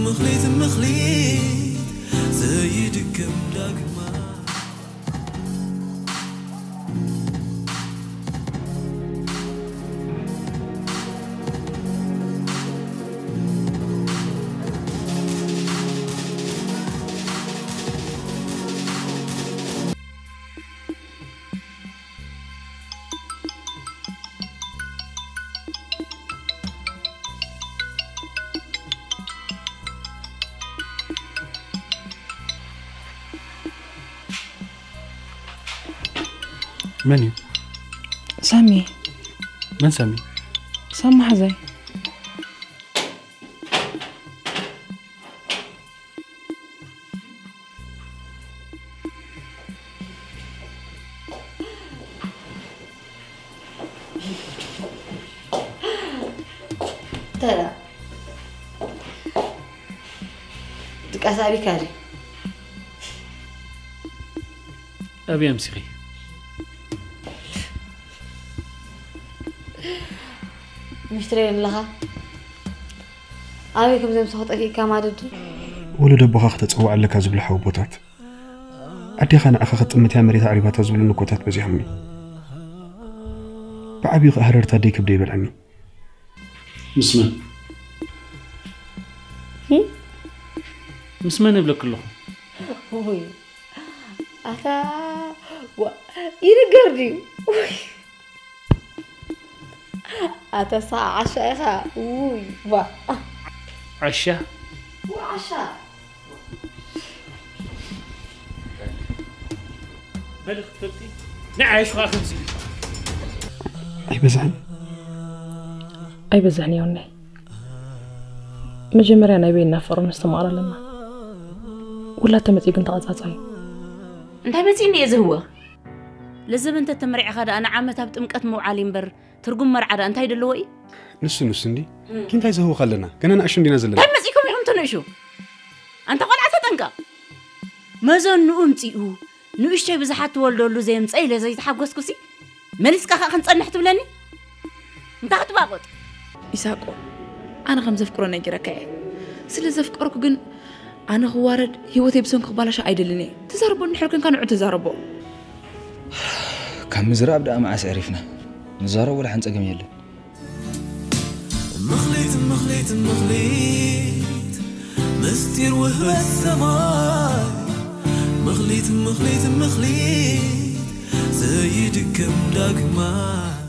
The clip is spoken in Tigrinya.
ምኽሊት ምኽሊት ዘይድገም ዳግማ። መን እዩ? ሳሚ። መን ሳሚ? ሳሚ ሓዛይ። ተራ ድቃስ ኣቢካ ድዩ? ኣብይ ኣምሲኺ? ምሽ ትርእየኒ ኣለኻ? ኣበይ ከም ዘምሰኹ ጠፊእካ ማለት ድዩ? ወለዶ ኣቦኻ ክተጸውዕ ኣለካ ዝብሉ ሓወቦታት፣ ኣዴኻ ንዓኻ ክትጥምት እያ መሬት ኣዕሪባታ ዝብሉ ንኮታት በዚሖምኒ። ብዓብዩ ከኣ ህረርታ ኣደይ ከብደይ ይበልዐኒ። ምስ መን? ምስ መን እብለኪ ኣለኹ? ውይ ኣታ ዋ ይንገር ድዩ? ውይ ኣታ ሳዓ ዓሻ ኢኻ። ውይ ዋ ዓሻ? ዋ ዓሻ በሊ ክትፈልጢ ንዓይ ሽኻ ከምዚ ኣይበዝሕን? ኣይበዝሕን እዮኒ። መጀመርያ ናይ በይንና ፍቕሪ ነስተማቕር ኣለና። ውላድ ተመፅዩ ግን ተቐፃፃዩ። እንታይ መፂኒ እየ ዝህወ? ለዘብ እንተ ተመርዕኻ ደኣ ንዓመት ኣብ ጥምቀት ምውዓል እምበር ትርጉም መርዓ ደኣ እንታይ ደለዎ እዩ? ንሱ ንሱ እንዲ ኪንታይ ዘህውኽ ኣለና ገና ንኣሽቱ እንዲና ዘለና። እንታይ መፂኩም ኢኹም ትንእሹ? ኣንታ ቆልዓ ተጠንቀቕ። መዘንኡ ምፂኡ ንእሽተይ ብዙሓት ትወልደሉ ዘየምፀ ኢለ ዘይተሓጎስኩሲ መሊስካ ከ ክንፀንሕ ትብለኒ? እንታይ ክትባቑጥ? ኢሳቆ ኣነ ከም ዘፍቅሮ ነጊረካ እየ። ስለ ዘፍቀርኩ ግን ኣነ ክዋረድ ህይወተይ ብሰንኩ ክባላሾ ኣይደልን እየ። ትዛረቦ እንድሕር ኮንካ ንዑ ተዛረቦ። ካብ ምዝራብ ደኣ መዓስ ዕሪፍና ንዛረብ ወላ ሓንቲ ጸገም የለን። ምኽሊት ምኽሊት ምኽሊት ምስጢር ውህበት ሰማይ ምኽሊት ምኽሊት ምኽሊት ዘይድገም ዳግማይ